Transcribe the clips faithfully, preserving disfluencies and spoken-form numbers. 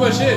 Pwoche.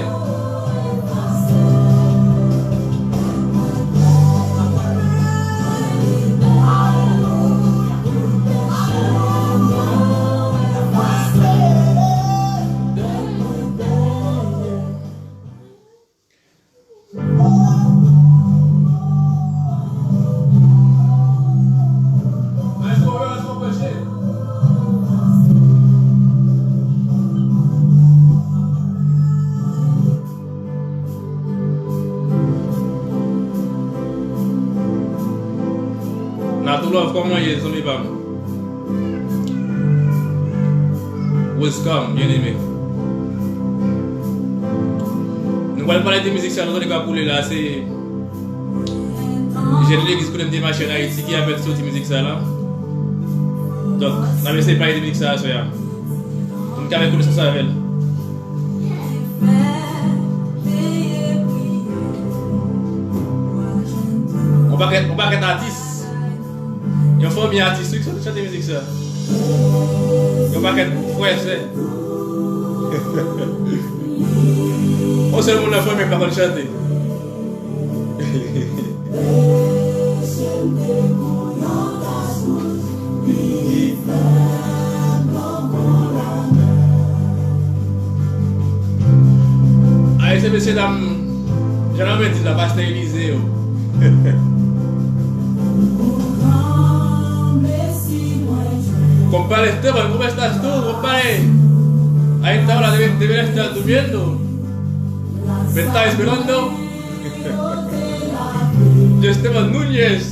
Natou Love, kòman ye, zanmi pa m? Welcome, byeneme. Nou pral pale de mizik sa nou tande k ap boule la, se jèn legliz kote m te mache ann Ayiti ki ap fè soti mizik sa la. Donk, n ap eseye pale de mizik sa aswè a. Pou n ka fè konesans avè l. Yon pakèt, yon pakèt atis. Yon fanmi atis wi ki sot chante mizik sa. Yon pakèt frè, sè. Yon sèl moun nan fanmi m pa konn chante. Ayisyen, mesye dam, jan nan men di la, pastè Elize yo. Compadre Esteban, ¿cómo estás tú, compadre? Ahí está, hola, debe, debe estar durmiendo. Me está esperando. Esteban Núñez.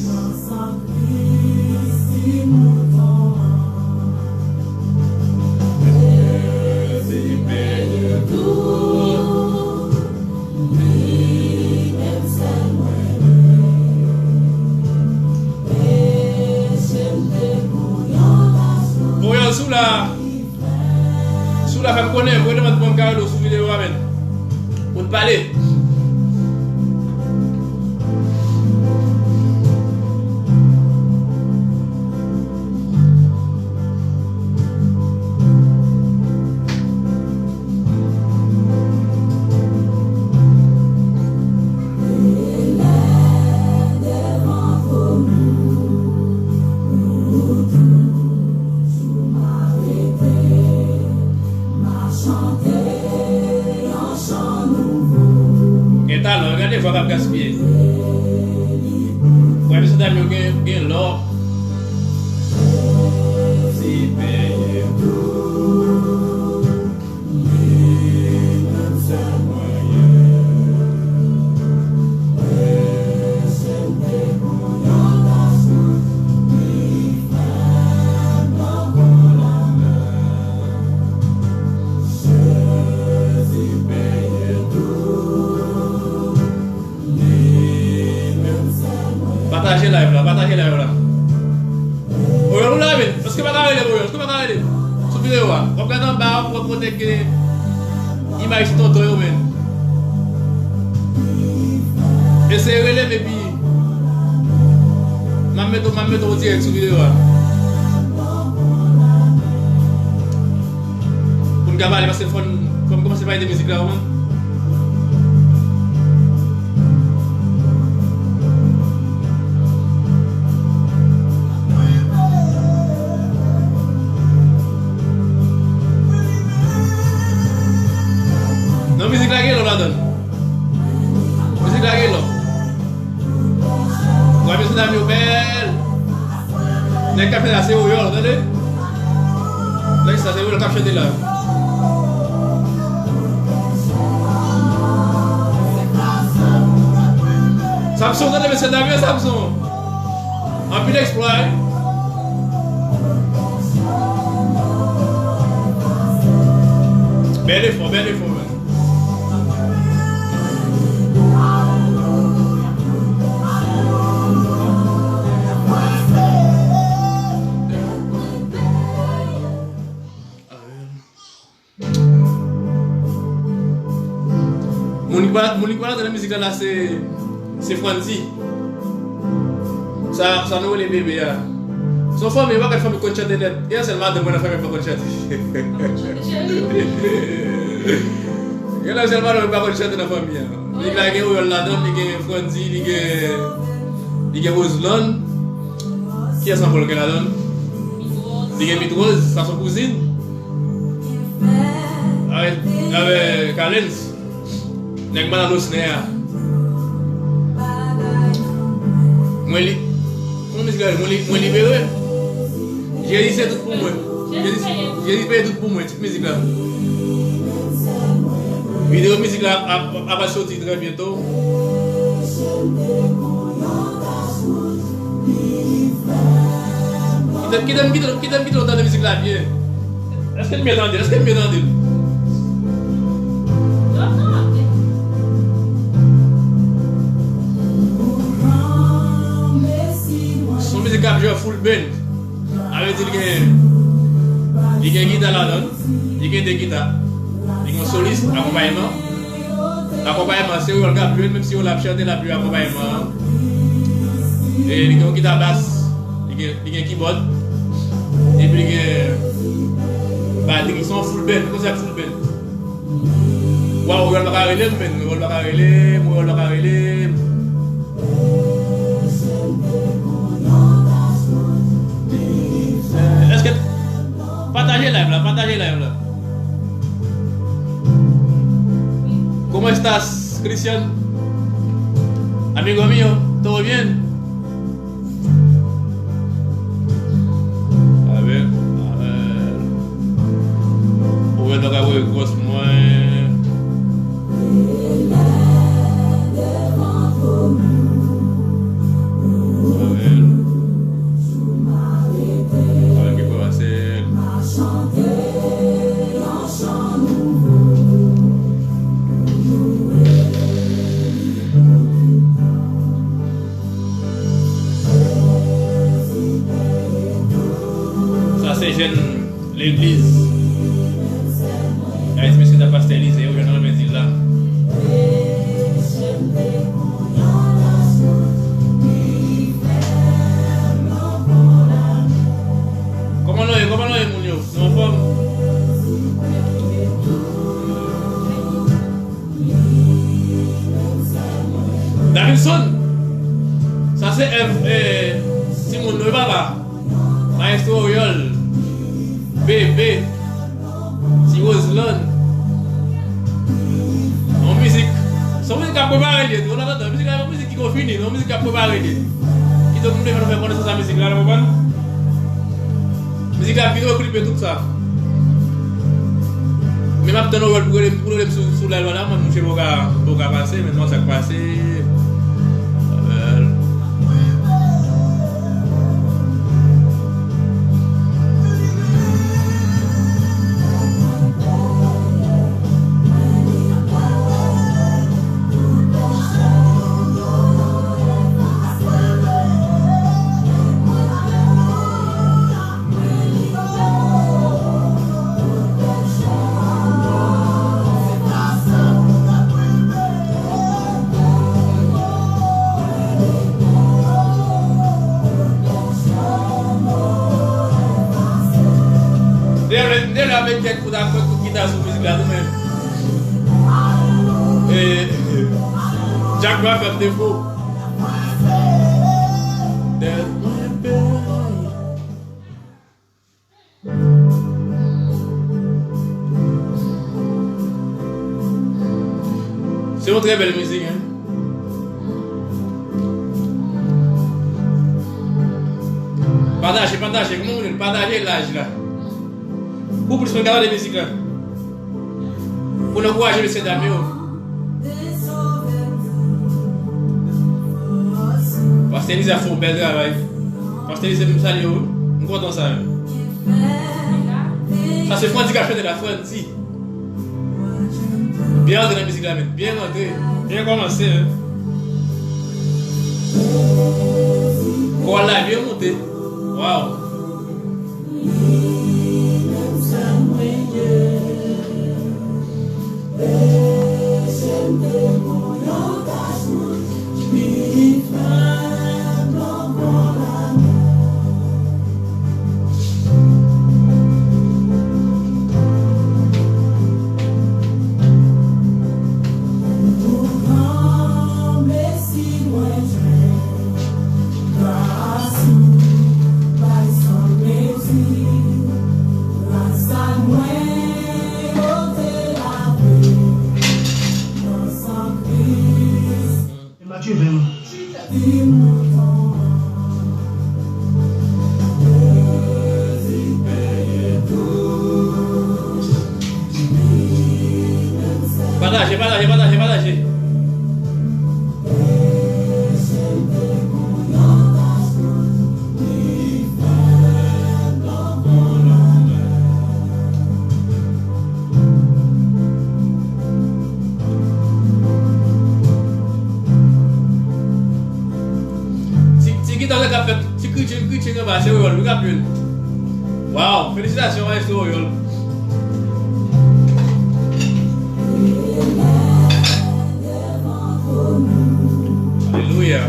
Voyons sous la. Si w la fè m konnen, voye demann pou m ka rele w sou videyo a, menn. Pou n pale. Gen talan, gade vwa k ap gaspiye. Frè mesye dam yo gen, gen lò. Si peye tou. Pataje live la, pataje live la. Oriol, ou la menm? Èske pa ka rele Oriol? Èske pa ka rele? Sou videyo a. W ap gade anba a, w ap wè kote gen imaj ti tonton yo menm. Eseye rele m epi m ap mete, m ap mete w dirèk sou videyo a. Pou n ka pale, paske fò n, fò n kòmanse pale de mizik la, ou konprann? Non, mizik la gen lò ladan l. Mizik la gen lò. Wè, mesye dam yo bèl. Nèg k ap fè la se Oriol, tande? Nèg sa se Oriol k ap chante la. Samson, tande mesye dam yo, Samson. Anpil eksplwa, wi. Bèl efò, bèl efò, man. Moun ki pa, moun ki pa rantre nan mizik la, la se, se Frandy. Sa, sa nou rele bebe a. Se yon fanmi, yon pakèt fanmi konn chante nèt. E yon sèl madanm mwen nan fanmi an pa konn chante. Gen lè sèl madanm pa konn chante nan fanmi an. Li la gen Oriol ladan, li gen Frandy, li gen, li gen Roseland. Kiyès ankò l gen ladan? Li gen Mitrose, sa son kouzin. Avè, avè Kalens. Nèg Manal Osner a. Mwen li, kòman mizik la, mwen li, mwen libere. Jezi se tout pou mwen. Jezi, Jezi peye tout pou mwen. Mizik la. Videyo mizik la ap, ap, ap soti trè byento. Kite m, kite m, kite m, kite m, kite m tande mizik la byen. Èske n byen tande? Èske n byen tande? Son mizik k ap jwe full band. Sa vle di li gen, li gen gita ladan l, li gen de gita, li gen solis, akonpayman. Akonpayman, se Oriol k ap jwe l, menm si Oriol ap chante, l ap jwe akonpayman an. E li gen yon gita bas, li gen, li gen kibòd, epi li gen batri, se yon full band, konsèp full band. Waw, Oriol pa ka rele m, menn. Oriol pa ka rele m, Oriol pa ka rele m. Èske, pataje live la, pataje live la. ¿Cómo estás, Cristian? Amigo mío, ¿todo bien? Amen, amen. Ou wè nou ka voye kròs mwen. Amen. Amen, ki pase. Sa se jèn legliz. Ayiti, mesye, ta pastè Elize, yo jwenn nan men di la. Kòman nou ye? Kòman nou ye, moun yo? Nou anfòm? Davidson, sa se Èv, eh, timoun nou, papa. Maestro Oriol, Bebe, Ti Roseland. Yon mizik, se yon mizik k ap prepare l ye tou. An atandan, mizik la, yon mizik ki gon fini, yon mizik k ap prepare l ye. Kidonk, m te fè nou fè konesans a mizik la, nou konprann? Mizik la videyo klipe tout sa. Men m ap tann Oriol pou rele, pou rele m sou, sou live la, mwen, mouche poko, poko pase, men non, sa k pase. M te leve, m te leve avèk kèk kout akwè, kout gita sou mizik la tou, men, eh, Jack Brown fè m defo. Se yon trè bèl mizik, en. Pataje, pataje, kòman moun yo pataje live la? Pou plis moun ka tande mizik la. Pou n ankouraje mesye dam yo. Pastè Elize ap fè yon bèl travay. Pastè Elize, m salye w, wi. M kontan sa menm. Sa se Frandy k ap chante la, Frandy. Byen rantre nan mizik la, men. Byen rantre. Byen kòmanse, men. Kò a la byen monte. Waw. Cheve m. Pataje, pataje, pataje, pataje. Ti, ti gita sa k ap fèt, ti kritching, kritching anba, se Oriol wi k ap jwe l. Waw, felisitasyon, maestro Oriol. Alelouya.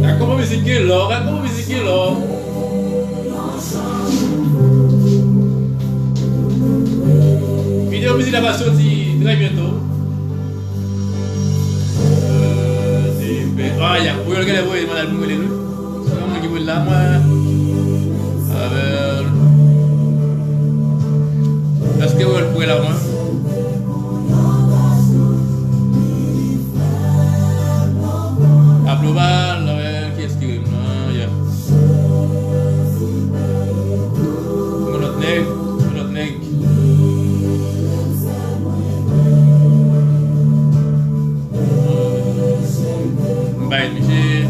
Gad kòman mizik gen lò, gad kòman mizik gen lò. Videyo mizik la va soti trè byento. Ah, ya, Oriol genlè voye mwen al pou mwen li. Se pa mwen ki voye la, mwen. Avè. Èske Oriol pou la, mwen? Pablo Bal, avè, kiyès ki rele m nan? Ya. Yon lòt nèg, yon lòt nèg. M bay misye.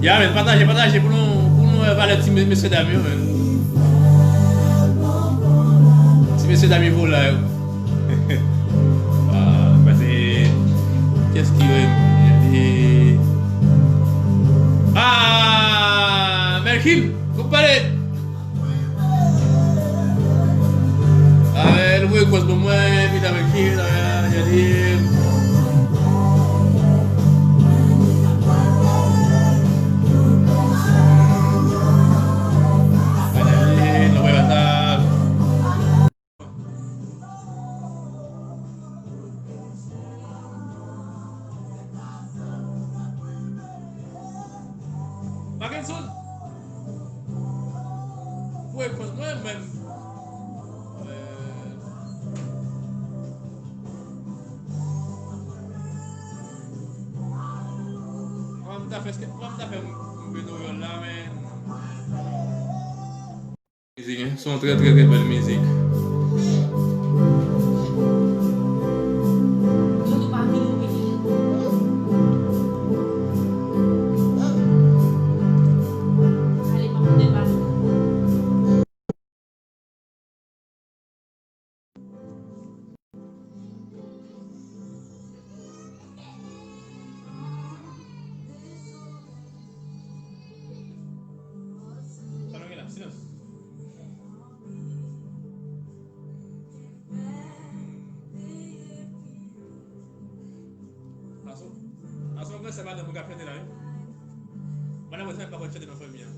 Ya, men, pataje, pataje pou nou, pou nou, eh, valè ti me-, mesye dam yo, men. Ti mesye dam yo vola yo. Ah, pase, kiyès ki rele? Ah, Melkin, koup pale. Avè, nou voye kòz pou mwen, vin avèk li, avè, gade. Gade, nou wè sa. Mackenson! Voye kòz mwen menm. Kòman m ta fè, kòman m ta fè m, m vin Nouyòl la, men. Mizik, hein? Se yon trè, trè, trè bèl mizik. Sa nou gen la? Silans. Aso, aso, gran sè madanm mwen k ap chante la, wi. Madanm mwen, sa pa konn chante nan fanmi an.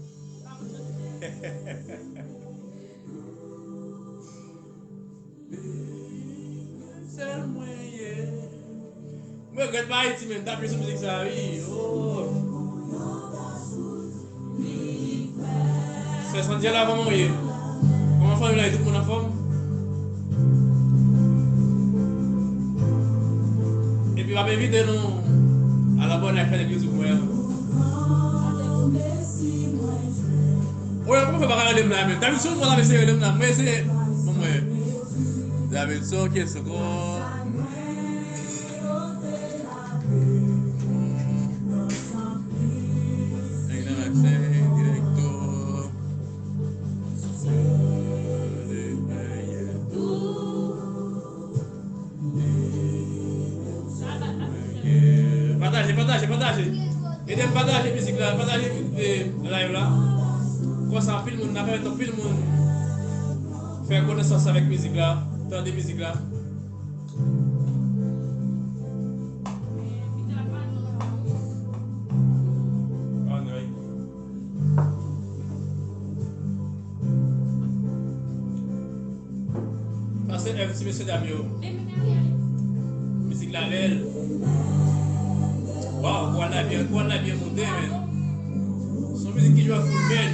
Sèl mwen ye. Mwen regrèt pa Ayiti, men m t ap jwe sou mizik sa, wi. Oh. Sè Sandyela, kòman w ye? Kòman fanmi la ye? Tout moun anfòm? Epi w ap envite nou al abòne ak chanèl YouTube mwen an. Oye, kòman fè pa ka rele m la menm? Davidson, mwen la, mesye, rele m la. Mwen, se, bon, mwen. Davidson, ok, se bon. Pataje, pataje, pataje. Ede m pataje mizik la, pataje, eh, live la. Konsa, anpil moun, n a pèmèt anpil moun fè konesans avèk mizik la, tande mizik la. Ann, wi. Sa se èv ti mesye dam yo. Mizik la bèl. Waw, kò a byen, kò a byen moute, men. Se yon mizik ki jwe ak moun, men.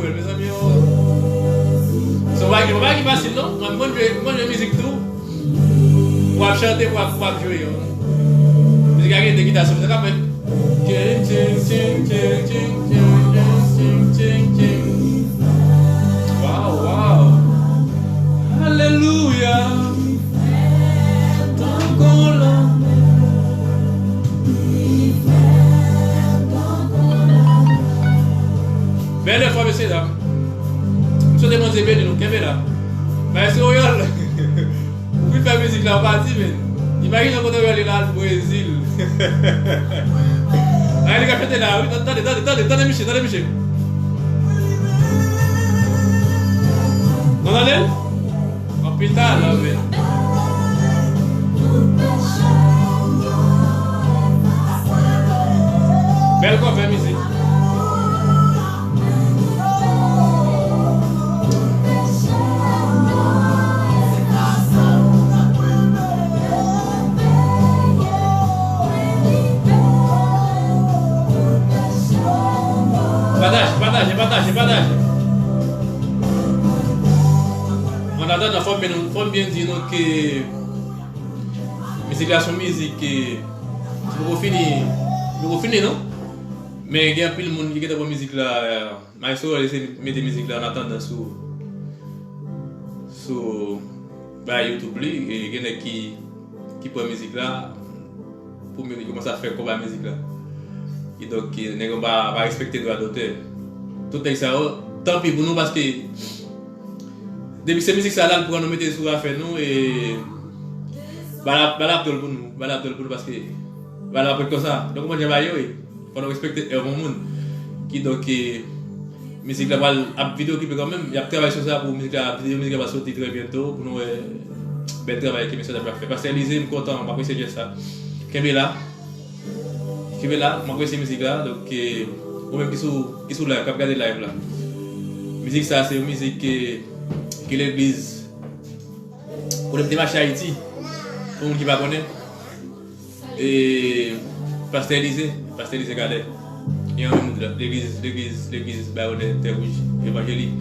Mezanmi, yo. Se yon bagay, yon bagay ki fasil, non? Mwen, mwen jwe, mwen jwe mizik tou. W ap chante, w ap, w ap jwe, yo. Mizik la gen de gita sòl, sa ka fèt. Ting, ting, ting. Wow, wow. Alelouya. Bèl efò, mesye dam. M swete Bondye beni nou. Kenbe la. Maestro Oriol, ou vin fè mizik la, ou pati, men. Imajine kote Oriol ye la, al Brezil. Ay, li ka chante la, wi. Tande, tande, tande, tande misye, tande misye. Nou tande l? Anpil talan, men. Bèl kòve mizik. Pataje, pataje, pataje, pataje. An atandan, fò m byen, fò m byen di nou ke mizik la se yon mizik ke li poko fini, li poko fini non. Men gen anpil moun ki gentan pran mizik la, Maestro Oriol eseye mete mizik la an atandan sou, sou bay YouTube li, e gen nèg ki, ki pran mizik la, pou mizik, kòmanse ap fè konba mizik la. Kidonk, nèg yo pa, pa respekte dwa dotè. Tout nèg sa yo, tanpi pou nou, paske depi se mizik sa la, l pran nou mete sou afè nou, e ba l ap, ba l ap dwòl pou nou, ba l ap dwòl pou nou, paske ba l ap ret konsa. Donk, ou konprann jan bagay yo ye. Fò nou respekte èv yon moun. Kidonk, e, mizik la pral ap vide okipe kanmenm. Y ap travay sou sa pou mizik la, videyo mizik la va soti trè byento pou nou wè bèl travay ke mesye dam yo ap fè. Pastè Elize, m kontan, m apresye jès sa. Kenbe la. Kenbe la, m apresye mizik la. Donk, e, ou menm ki sou, ki sou live, k ap gade live la. Mizik sa, se yon mizik ke, ke legliz Kote m te mache Ayiti, pou moun ki pa konnen, e, Pastè Elize, Pastè Elize Calais, e yon moun legliz, legliz, legliz Bayonè Tè Wouj Evanjelik,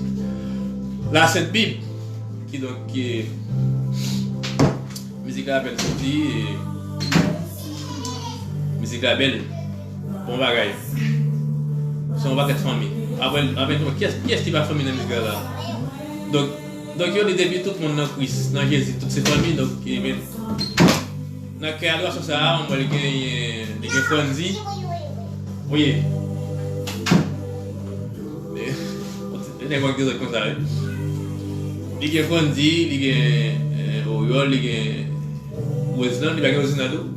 La Sent Bib, kidonk, e, mizik la apèn soti, e, mizik la bèl, bon bagay. Se yon pakèt fanmi. Apre, apre, kiyès, kiyès ki pa fanmi nan mizik la la? Donk, Donk, yo di depi tout moun nan Kris, nan Jezi, tout se fanmi, donk, ebyen, nan kè adorasyon sa a, mwen, li gen, li gen Frandy. Wi. Li gen Frandy, li gen, eh, Oriol, li gen Roseland, li pa gen Rosina tou?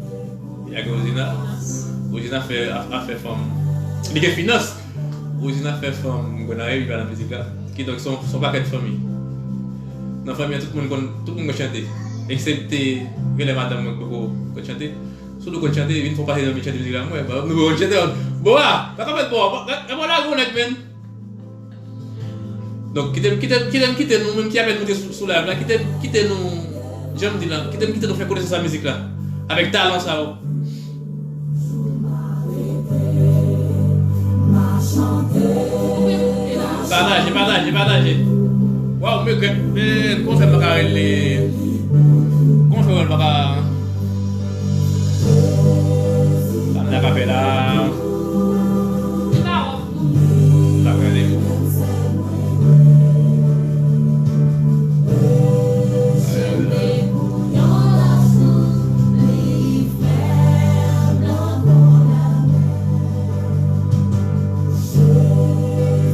Li pa gen Rosina. Rosina fè, a, afè fanm. Li gen finans. Rosina fè fanm Granayèv, li pa nan mizik la. Kidonk, se yon, se yon pakèt fanmi. Nan fanmi an, tout moun konn, tout moun konn chante. Eksepte, gen lè madanm mwen poko konn chante. Si w konn chante, vin fè w pase nan vin chante mizik la, mwen, ba, nou konn chante, bon, a, pa ka fèt, bon, pa, pa, pa lage yon nèg, menn. Donk, kite m, kite m, kite m, kite nou, menm ki apèn moute sou, sou live la, kite m, kite nou, jan m di la, kite m, kite nou fè konesans a mizik la, avèk talan sa yo. Pataje, pataje, pataje. Waw, m regrèt, men, kòman fè m pa ka rele, kòman fè m pa ka, sa m ta ka fè la. Sa prale.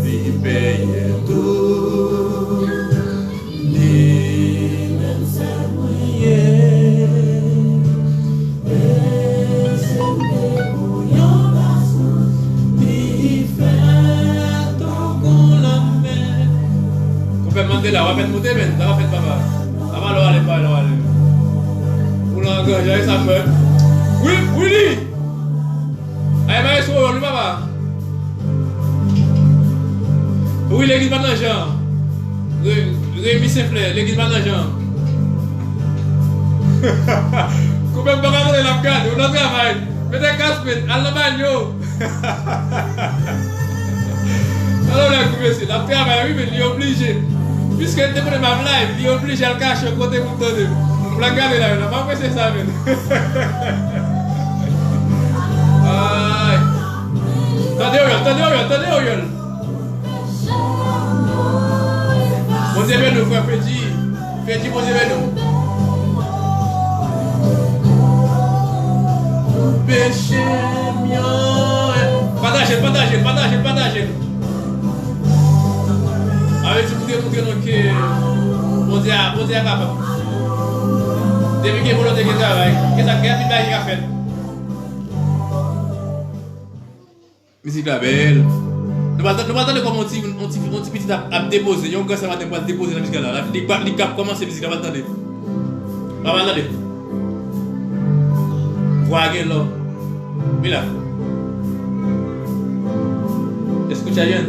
Li peye tou. Li menm sèl mwen ye. Peze m te pou yon bas, li fè tankou lanmè. Konpè Mandela, w ap fèt moute, men, sa w ap fèt, papa. Papa, lè w ale, papa, lè w ale. Ou nan gran jan, e sa m wè. Wi, Willy! Ay, maestro, wi, papa. Wi, legliz pa nan jan. Re-, Remy Senflè, legliz pa nan jan. Konpè m pa ka tande l ap gade, ou nan travay. Mete kas, men, al nan banyo. Alò, lè kou mesye, l ap travay, wi, men li oblije. Piske l te konnen m ap live, li oblije al kache yon kote pou l tande m. M pral gade live la, m apresye sa, men. Ay. Tande Oriol, tande Oriol, tande Oriol. Bondye beni w, frè Fredi. Fredi, Bondye beni w. Peche m yo. Pataje l, pataje l, pataje l, pataje l. Sa vle di pou te montre nou ke Bondye a, Bondye a kapab. Depi gen volonte, gen travay, gen sa, gen anpil bagay ki ka fèt. Mizik la bèl. Nou pral, nou pral tande kòman yon ti, yon ti, yon ti pitit ap, ap depoze. Yon gran sè maten pral depoze nan mizik la. Li, li ap kòmanse mizik la, pral tande. Pral tande. Vwa gen lò. Mila. Escucha bien.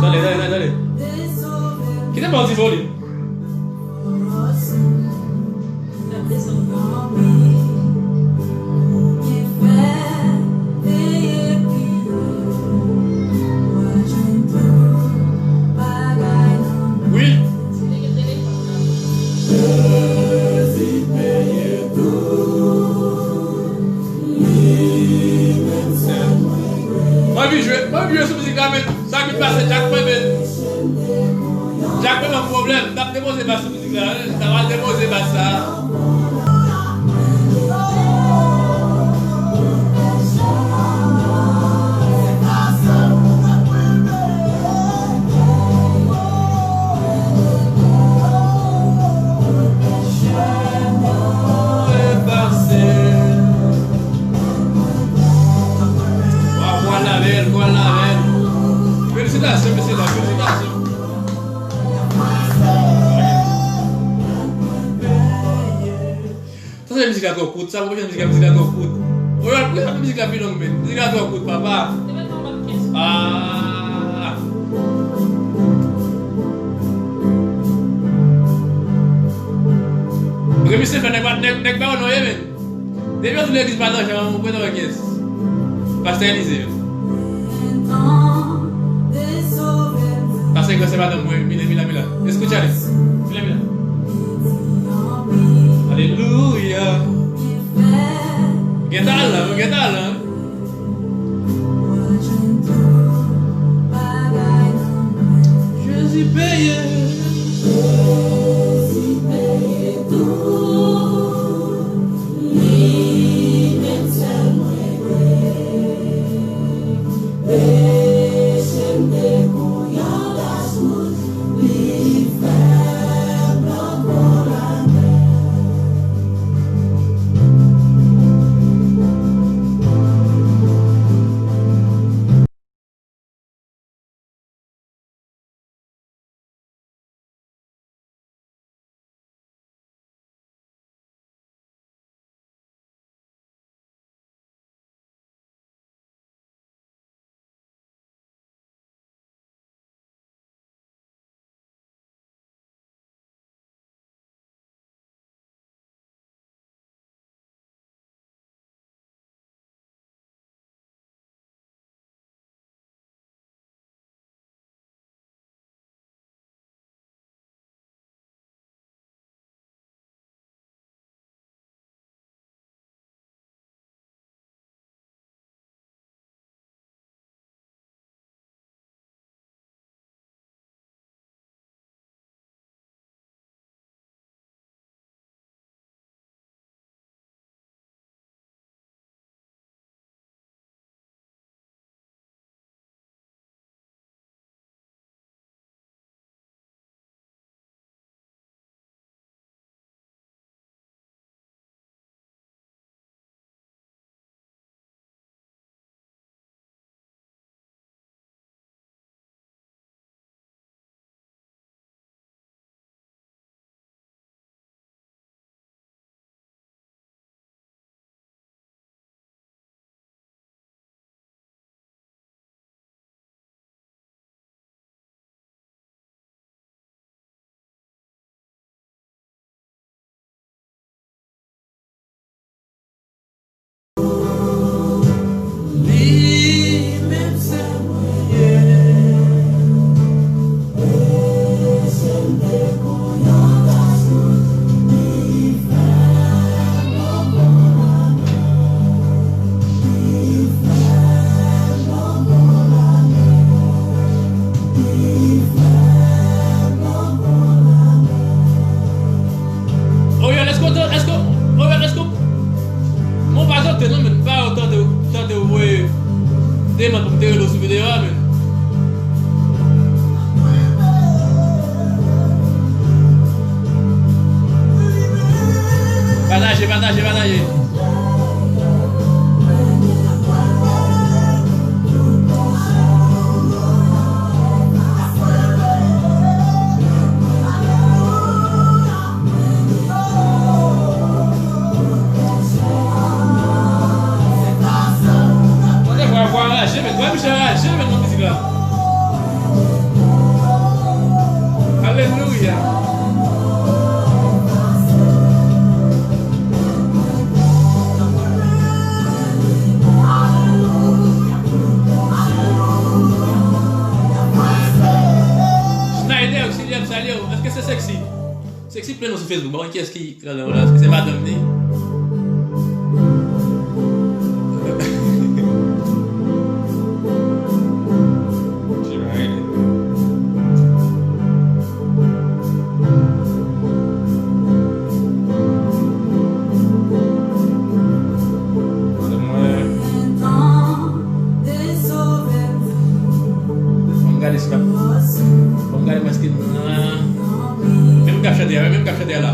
Tande, tande, tande, tande. Kite m ba w ti foli. Wi. Mwen vin jwe, mwen vin jwe sou mizik la, men sa ki pase, Jack mwen, men Jack mwen, nan pwoblèm, n ap depoze bas sou mizik la, wi, n ap depoze bas sa. Wa, wa, lavel, wa, lavel. Felisitasyon, mesye dam, felisitasyon. Sa se mizik la twò kout, sa mwen fè mizik la, mizik la twò kout. Oye, pou sa mizik la pi long, men. Mizik la twò kout, papa. Ah. Remise fè nèg, nèg, nèg ba yo non, ye, men. Depi yo di legliz pa nan jan, ou prete wè kiyès. Pastè Elize. Pastè Elize, se madanm mwen, Mila, Mila, Mila. Escucha. Mila, Mila. Alelouya. Gen talan, gen talan. Jezi peye. Sexy plen nou sou Facebook, m pa konn kiyès ki ladan yo la, èske se madanm li? Jan rele. Madanm mwen. Fò m gade si m ap, fò m gade mwen èske m nan. Men moun k ap chante a, men moun k ap chante a la.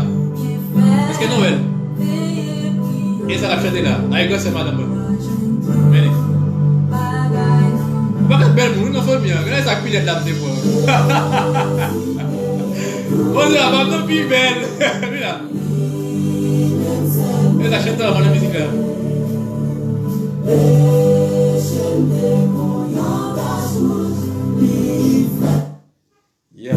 Èske nou wè l? E sa l ap chante la? Nan ekrè se madanm mwen. Men li. Ou pa ka bèl moun, wi, nan fanmi an. Gade sa k pi nèt la m te pran. Bon, se la, madanm pi bèl. Wi la. E sa chante la, mwen nan mizik la. Yeah.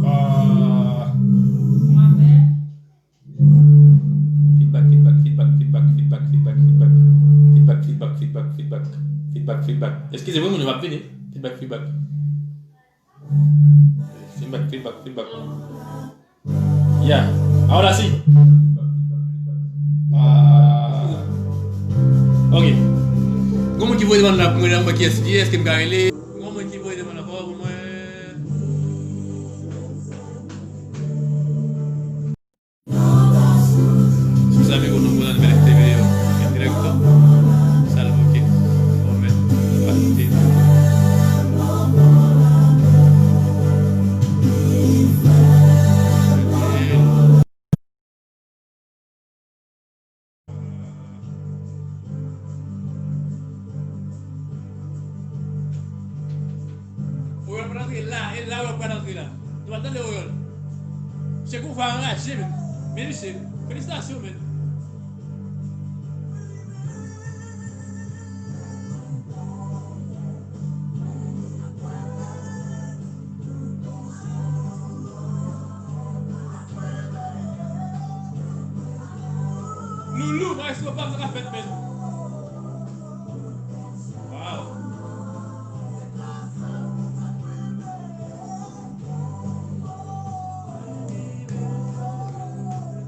Ah. Feedback, feedback, feedback, feedback, feedback, feedback, feedback, feedback, feedback, feedback, feedback, feedback, feedback. Eskize mwen, moun yo, m ap vini. Feedback, feedback. Feedback, feedback, feedback. Yeah. Ahora sí. Ah. Ok. Gon moun ki voye demann la pou mwen, la, mwen kiyès li ye, èske m ka rele? Gon moun ki voye demann la pou mwen. Si w se amigo nou, nou konekte videyo en direkto. Salvo que comen, pati. Oriol pral antre la, e la Oriol pral antre la. Nou pa tande Oriol. Che Guevara anraje, men. Men misye, felisitasyon, men. Loulou, maestro Pam, sa k ap fèt, men. Wow.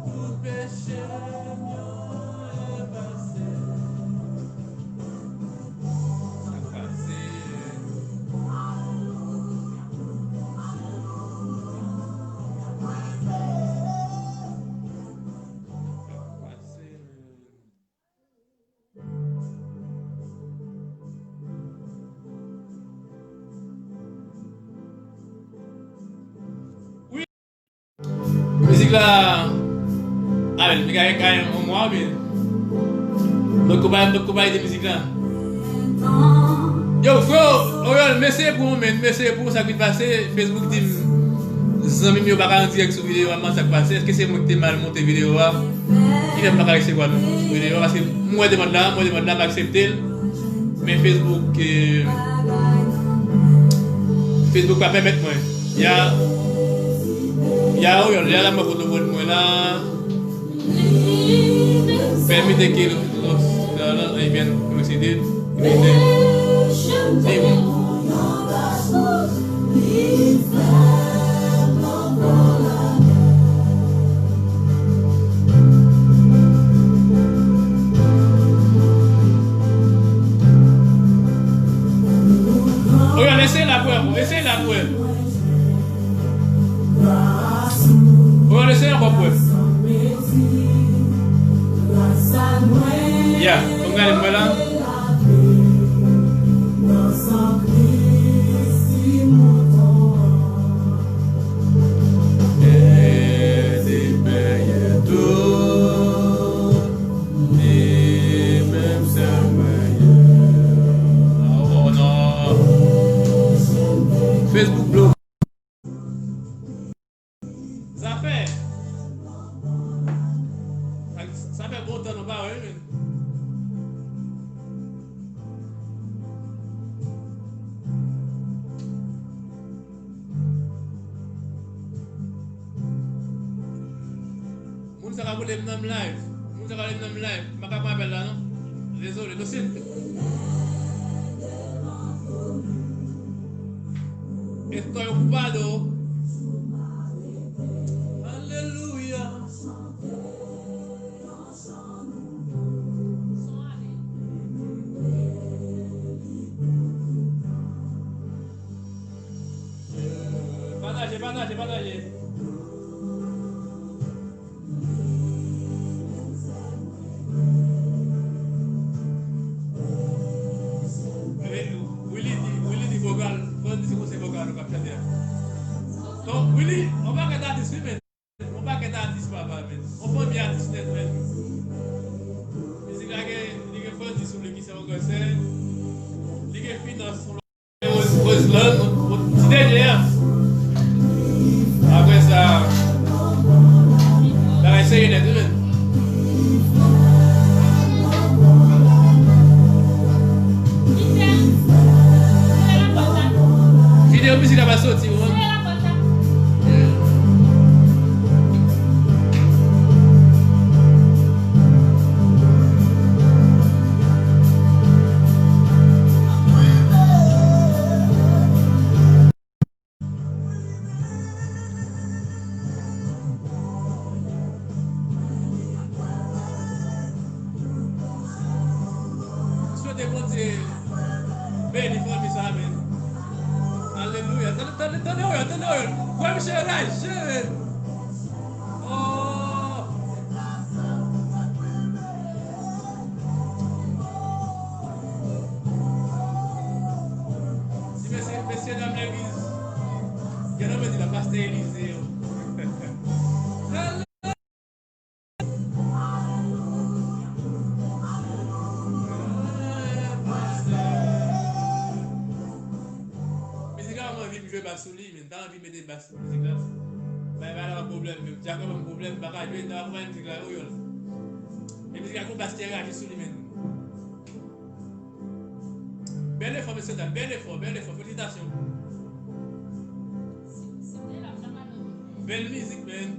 Tout peche m yo efase. Sa k pase? Sa k pase? Wi. Mizik la, a, men, li ka gen yon mwa, men. Donk, ou pa, donk, ou pa ede mizik la. Yo, frè, Oriol, mèsi pou ou, men, mèsi pou sa k vin pase. Facebook di m, zanmi m yo pa ka an dirèk sou videyo a, m pa konn sa k pase. Èske se mwen ki te mal monte videyo a? Ki fè m pa ka resevwa nou sou videyo a, paske m wè demann la, m wè demann la, m aksepte l. Men Facebook, eh, Facebook pa pèmèt mwen. Ya, ya, Oriol, ya la mwen foto mwen, mwen la. Pèmete ke los, los, los, eh bien, coincidir, coincidir. Wi. Oriol, eseye la pou wè, eseye la pou wè. Oriol, eseye ankò pou wè. Ya, fò m gade pou wè la. Ede peye tout, li menm sèl mwen ye. Oh non. Facebook blow. Zafè. Sa, sa fè bon tan nou pa wè, wi, men. Sa ka boule m nan m live. Moun sa ka boule m nan m live. M pa ka pran apèl la, non. Dezole, dosi. Estoy ocupado. Alelouya. Pataje, pataje, pataje. Willy di, Willy di vokal, Frandy se konse vokal ou k ap chante a. Donk, Willy, on pakèt atis wi, men. On pakèt atis, papa, men. On fanmi atis nèt, men. Mizik la gen, li gen Frandy sou li ki se on gran sè. Li gen Finans sou Roseland, ti dènye a. Apre sa, bagay serye nèt wi, men. Videyo mizik la pa soti, wi. Swete Bondye beni fanmi sa, men. Alelouya. Tande, tande, tande, tande, tande. Kwè misye raje, men. Oh! Ti mesye, mesye dam legliz. Gen nan mwen di la, pastè Elize yo. Mizik la, mwen anvi m jwe bas sou li, men ta anvi mete bas sou mizik la. Bay, bay la pa pwoblèm, men Djakout ban m pwoblèm, m pa ka jwe, ta akonpaye mizik la, yo, yo. E mizik la, gon bas ki raje sou li, men. Bèl efò, mesye dam, bèl efò, bèl efò, felisitasyon. Bèl mizik, men.